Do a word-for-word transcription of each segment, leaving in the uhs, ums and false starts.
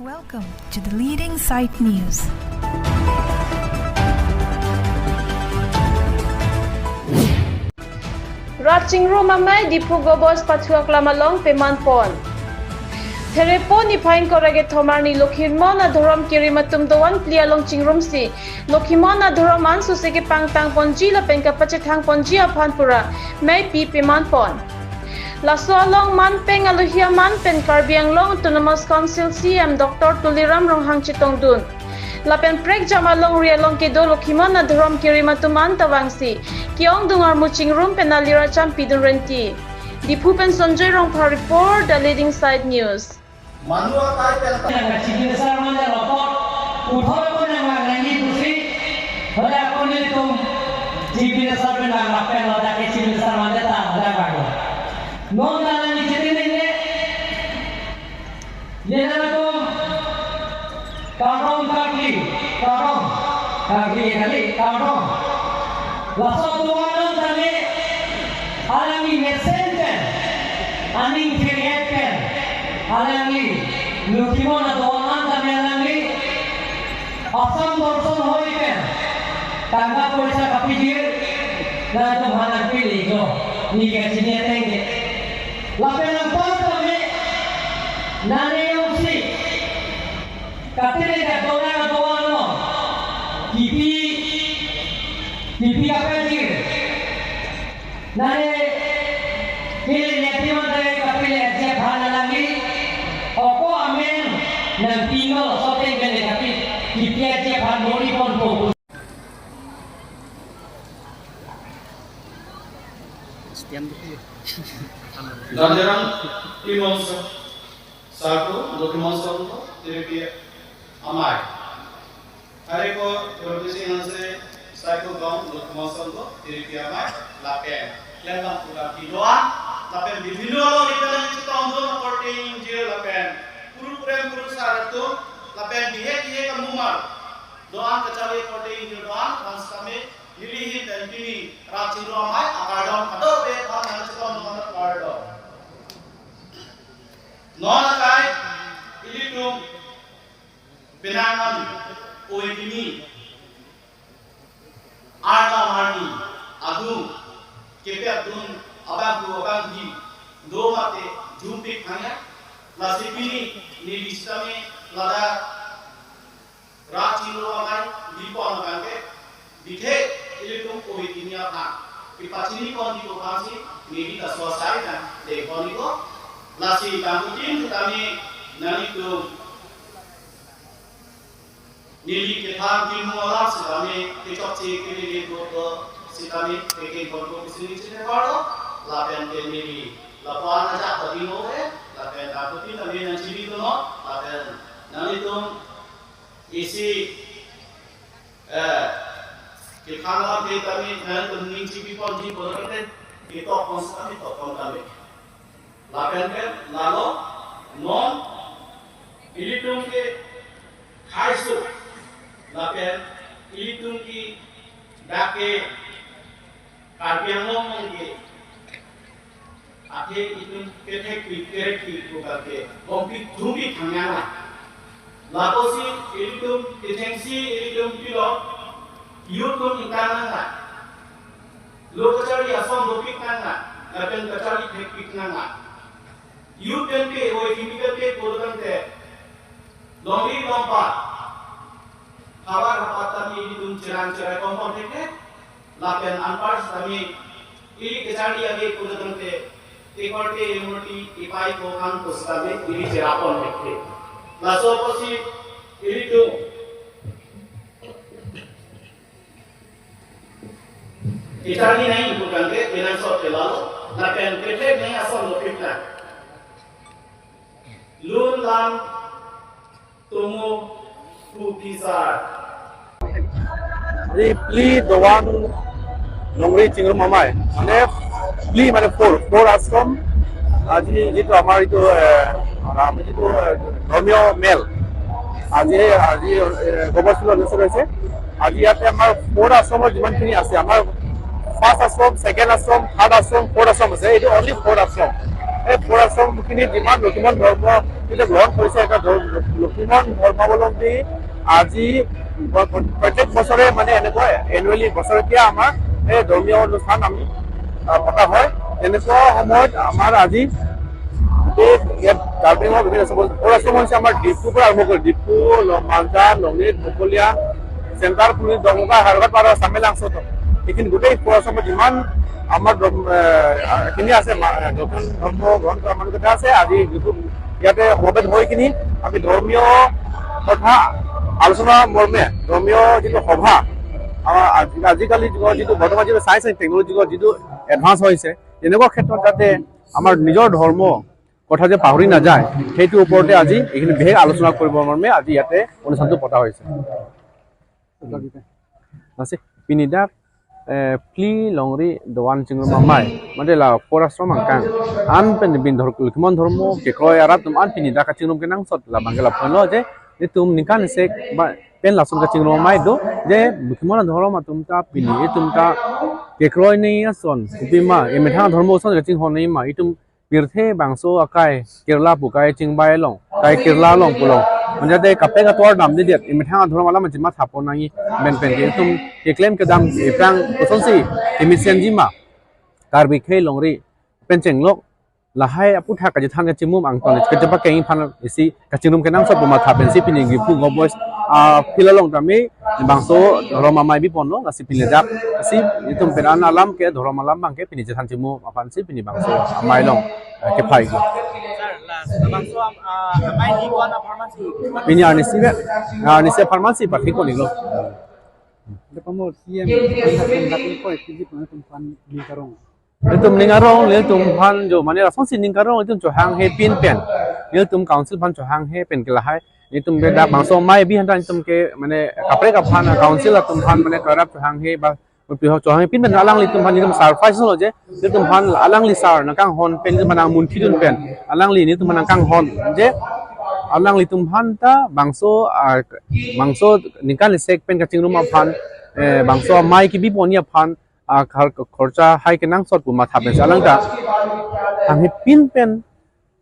Welcome to the leading site news. Rat chingrum amei Diphu Gobos pathu aklam along peman pon. Therepo niphai ingkoi ra kethom arni Lokhimon adhorom kerim atum doan phli along chingrumsi Lokhimon adhorom an suse kepangtang ponji lapen kapachethang ponji aphan pura meipi peman pon. Laso along manpeng alohi aman pen Karbi Anglong Autonomous Council C E M Doctor Tuliram Ronghang chetongdun. Lapen prekjam alongri along kedo Lokhimon adhorom kerim atum an ta vangsi ke-ongdung armu chingrum pen alira champidun renti. Diphu pen Sanjoy Rongphar report, The Leading Side News. Manu akai pen Nang Chief Minister manja lapor, uthor ko nang lang nangji pusi, hoda ako nelitum Chief Minister pen nang lapen hoda ke Chief Minister manja ta hoda bago. Non nang nangji chitin nene, ye nang atum, kardom kakli, kardom, kakli kali, kardom. Laso atum an tame, alangli mesen pen, aning thir-et pen, alangli, Lokhimon adhorom an tame alangli, Assam dorson hoi pen, tangka poisa kapijir, nangtum hanang pili jo, neli kachini ateng ke. Lapen nangpar tame, nane yongsi, katene ka dona doan lo, kipi, kipi kapijir. Nane kele nyati mandai kapele aji aphan alangli. Ako amen nangpingo soteng kele kapi kipi aji aphan mori ponpo. Janjeram Timon Sa-, Sako, Lokhimon Sangho, Tiripi Amei. Hari ko, Tiripi Singhanse, Sako Gong, Lokhimon Sangho, Tiripi Amei, lapen klembang pulang kedoan, lapen bibhinno lo, di dalam chetongdun akorte ingjir, lapen puru prem puru sar atum, lapen bihek bihek amumar, doan kacharli akorte ingjir doan, bang sitame, neli ahin pen pini, rat chingrum amei, akardom, kadokave aphan nangchetongdun akardom. Non akai, ilitum, penang an, oi kimi, arta marni, adung, kepet dun, abang ku abang di, do mate, jumpik hanya, lasi pini, neli sitame, ladak, rat chingrum amei, dipon abang ke, bithe, ilitum oi kimi aphan. Kepachini pon di ko aphansi, neli ta sosai dan, de pon di ko. Lasi kangkutin kami, nanglitum, neli kethang kimu alam sitame, kechokche kelele ko to, sitame, kekeng pon ko kisini chine paro, lapen ke neli, lapuan ajak tadi mo eh, lapen kangkutin kami nangchini to no, lapen, nanglitum, isi, eh, kethang alam ke kami, nangtum ning chipi ponji bolo kete, ketok pon sitame, tok pon kami. Lapen ke, lalo, non, ilitum ke, khaisu, lapen, ilitum ke, dak ke, Karbi Anglong along ke, athe itum kethekpi, kerekpi, puka ke, bompi, thumpi thangnang la. Lapusi ilitum kethengsi ilitum pilo, youth tum ingtang nang la. Lo kacharli ason dopik nang la, lapen kacharli thekpik nang la. Youth pen ke, oi kimi pen ke, purutang te. Longri longpa. Havar hapat tame ilitum cherang cherai kompon thekthek. Lapen anpar sitame ili kacharli ave purutang te. Ekorte emurti ipai ko kang ko sitame ili cherapon thekthek. Laso apotsi ilitum kacharli nangji purutang te, kenangsot ke lalo, lapen kethek nangji ason dopik nang. Lun lam tomo pu phisar. Ri phli doan longri chingrum amei. Mane phli mane four, four ashram. আজি যিটো আমাৰ এইটো, এ, আমাৰ যিটো, এ, ধৰ্মীয় মেল, আজি, আজি, এ, গবৰচুলত অনুষ্ঠিত হৈছে। আজি ইয়াতে আমাৰ ফ'ৰ আশ্ৰমৰ যিমানখিনি আছে, আমাৰ ফাৰ্ষ্ট আশ্ৰম, ছেকেণ্ড আশ্ৰম, থাৰ্ড আশ্ৰম, ফ'ৰ্থ আশ্ৰম আছে। এইটো অনলি ফ'ৰ আশ্ৰম। এই পৰাশ্ৰমখিনি যিমান লক্ষীমন ধৰ্ম যিটো গ্ৰহণ কৰিছে, এটা ধৰ্ম, লক্ষীমন ধৰ্মাৱলম্বী আজি ব-, ব-, প্ৰত্যেক বছৰে মানে এনেকৈ এনুৱেলি বছৰেকীয়া আমাৰ এই ধৰ্মীয় অনুষ্ঠান আমি, আহ, পতা হয়। তেনেকুৱা সময়ত আমাৰ আজি গোটেই ইয়াত কাৰ্বি আংলঙৰ বিভিন্ন আশ্ৰম, পৰাশ্ৰম হৈছে আমাৰ ডিফুৰ পৰা আৰম্ভ কৰি ডিফু, ল-, মালদা, লংডিং, বকলীয়া, চেণ্টাৰ পুলিচ, দমকা, হায়দৰাবাদ, পাৰা, চামেলাং, চত। এইখিনি গোটেই পৰাশ্ৰমত যিমান আমাৰ ধৰ্ম, এ, খিনি আছে, মা-, নতুন ধৰ্ম গ্ৰহণ কৰা মানুহকেইটা আছে। আজি যিটো ইয়াতে সমবেত হৈ কিনি আমি ধৰ্মীয় কথা আলোচনা মৰ্মে ধৰ্মীয় যিটো সভা, আমাৰ আজি, আজিকালি যুগৰ যিটো বৰ্তমান যিটো চায়েন্স এণ্ড টেকনলজি যুগৰ যিটো এডভান্স হৈছে, তেনেকুৱা ক্ষেত্ৰত যাতে আমাৰ নিজৰ ধৰ্ম কথা যে পাহৰি নাযায়, সেইটোৰ ওপৰতে আজি এইখিনি বিশেষ আলোচনা কৰিবৰ মৰ্মে আজি ইয়াতে অনুষ্ঠানটো পতা হৈছে। Lasi pini dak, eh, phli longri doan chingrum amei, mate la pora sromang kang. An pen bin dhor-, lukimon dhormo kekroi arat atum an pini dak kachingrum kenangsot labang ke lapulo je, itum ningkan isi ba pen lason kachingrum amei do, je lukimon adhorom atum ta pini itum ta kekroi nei ason, kopima, emethang adhormo ason kachinghon nei ma, itum pirthe bangso akai Kerala pu kai chingbai along, kai Kerala along pulo. Manjate kaprek atovar damdedet, emethang adhorom alam chima thapo nangji, pen pen ke itum keklem kedam ephrang kosonsi kemesen ji ma. Karbi khei longri pen chenglok lahai aphuthak kachethan kachimum angton kachepakeng aphan isi kachingrum kenangsot pu matha pensi pini Diphu Go Boys, ah, phli along tame bangso adhorom amei biponlo, lasi pini dak si itum pen an alam ke adhorom alam abang ke pini chethan chimum aphansi pini bangso amei along, ah, kephai. Sir, last, bangso am-, ah, amei ni ko-an apharman si? Pini arnisi be, arnisi apharman si pathik ko nilo. Depa mo C M, P M ko, P G ko, tum pan ni karong. Itum ning arong, nelitum aphan jo, mane lasonsi ning karong, itum chohanghe pin pen. Nelitum council aphan chohanghe pen ke lahai. Itum be dak bangso amei bi hanta itum ke, mane kaprek aphan, council atum aphan, mane karap chohanghe ba, piho chohanghe pin pen alanglitum aphan itum surprise lo je, nelitum aphan alangli sir nangkanghon pen, itum aphan nangmunthidun pen, alangli nelitum aphan nangkanghon je, alanglitum aphan ta bangso, ah, bangso ningkan isi pen kachingrum aphan, eh, bangso amei kebi ponji aphan, ah, khar-, khorcha hai kenangsot pu matha pensi alang ta hanghe pin pen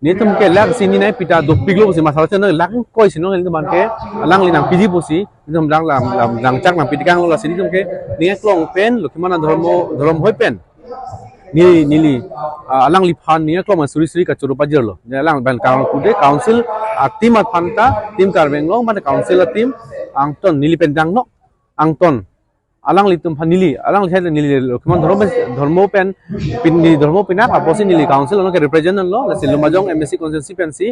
nelitum ke lakh sini nai pita dopiklo pusi matha chen lakh ingkoi si nelitum aphan ke alangli nangpiji pusi nelitum lang lam, lam, langchak nangpi tekanglo, lasi nelitum ke ning aklong pen lukimon adhorom, dhorom hoi pen neli, neli, ah, alangliphan ning aklong suri suri kachoro pajirlo. Neli alang ban kang kude council, ah, team aphan ta, team Karbi Anglong, mane council a-team angton neli pen dang nok angton alanglitum aphan neli, alangli side neli lukimon dhormo, dhormo pen, pini dhormo pinak apotsi neli council along ke represent lo, lasi Lumbajong M A C constituency pensi,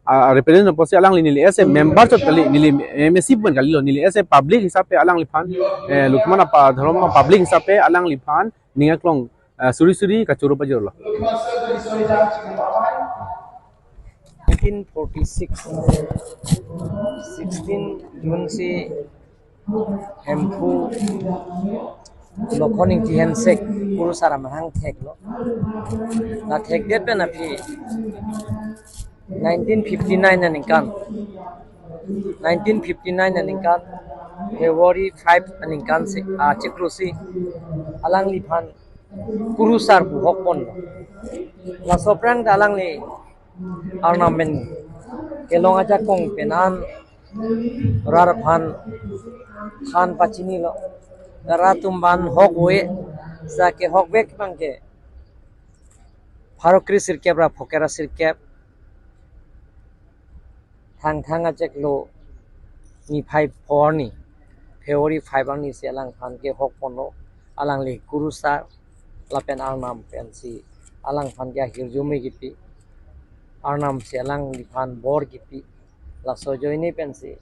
ah, represent apotsi alangli neli as a member chot kali, neli M A C pen kalilo, neli as a public hisabe alangliphan, eh, lukimon apa dhormo public hisabe alangliphan ning aklong, eh, suri suri kachoro pajirlo. Nineteen forty-six, sixteen June si Hemphu Lokhon Ingti Hensek kurusar amahang theklo. La thekdet pen aphi nineteen fifty-nine aningkan, nineteen fifty-nine aningkan February five aningkan si, ah, chiklo si alangliphan kurusar pu hok ponlo. Laso aphrang ta alangli Arnam pen kelong ajakong pen an rat aphan than pachinilo. Rat atum aphan hok ave, sa kehok vek abang ke pharo kre sirkep ra phokre ra sirkep Thangthang achiklo niphai phongo arni, February five arni si alangphan kehok ponlo, alangli kurusar lapen Arnam pensi alangphan ke ahirjume kipi, Arnam si alangliphan bor kipi, laso ajoine pensi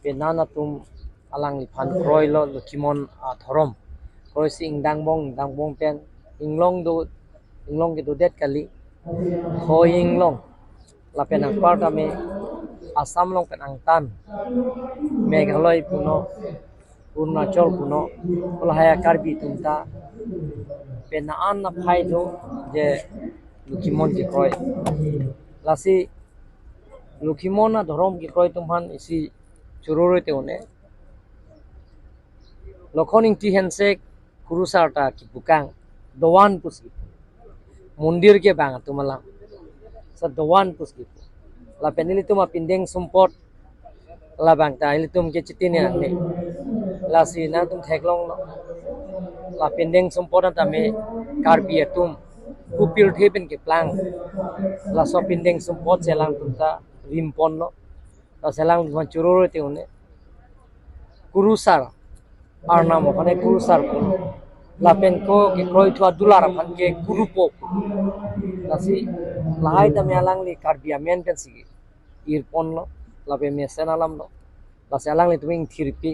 penan atum alangliphan kroilo, lukimon adhorom kroisi ingdang bong ingdang bong pen inglong do, inglong kedodet kali, hoi inglong lapen anparta me Assam along pen angtan, Meghalaya punon, Arunachal punon, lahai Karbi atum ta penan aphai do je lukimon kekroi. Lasi lukimon adhorom kekroi atum aphan isi chururu te un-e. Lokhon Ingti Hensek kurusar ta kipukang doan pusi mondir kevang atum alam. Sa dovan pusi. Lapen ilitum apindeng sumpot labang ta ilitum ke chitini angne. Lasi nangtum theklonglo. Lapindeng sumpot an tame Karbi atum kupirthe pen keplang. Laso pindeng sumpot si alangtum ta rimponlo. Lasi alangtum chururu te un-e. Kurusar arnam aphan ke kurusar pu. Lapen ko kekroithu adular aphan ke kurupo pu. Lasi lahai tame alangli Karbi amen pensi irponlo, lapen mesen alamlo. Lasi alanglitum ingthirpi.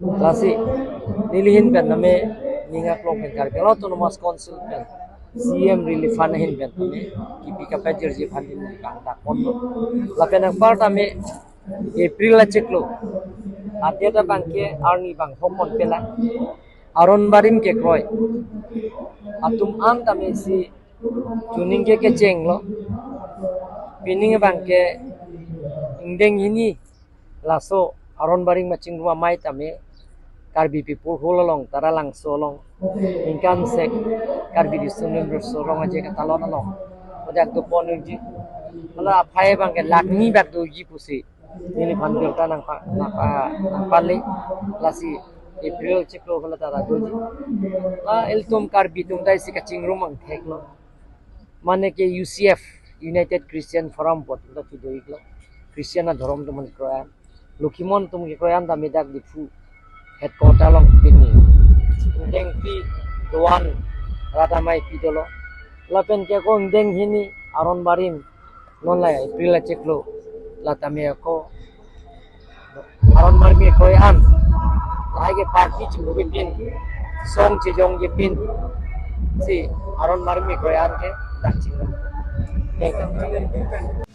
Lasi neli ahin pen tame ning aklong pen Karbi Anglong Autonomous Council pen C M Relief Fund ahin pen tame kipi kapajirji aphan neli kangdakponlo. Lapen anpar tame April achiklo adet abang ke arni bang hokon pela aron barim kekroi atum an tame si chuning ke kechenglo. Pining abang ke ingdeng hini laso aron barim kachingrum amei tame Karbi People's Hall along, Taralangso along, ningkan sek Karbi Riso Nimso Rong Aje Katalon along, odak doponji. Hala aphai abang ke lakh ni bak doji pusi neliphan birta nangpa nangpa nangpale. Lasi April achiklo hala ta ra doji. La ilitum Karbi atum ta isi kachingrum angtheklo. Mane ke U C F, United Christian Forum pu atum ta thudo-iklo. Christian adhorom atum kekroi an, Lokhimon atum kekroi an tame dak Diphu headquarter along pini ingdeng phli dovan rat amei pi dolo. Lapen ke ko ingdeng hini aron barim, non la April achiklo, la tame ko aron barim kekroi an, lahai ke party chingrum pin, song chejongji pin si aron barim kekroi an ke dak chingrum. Thank you.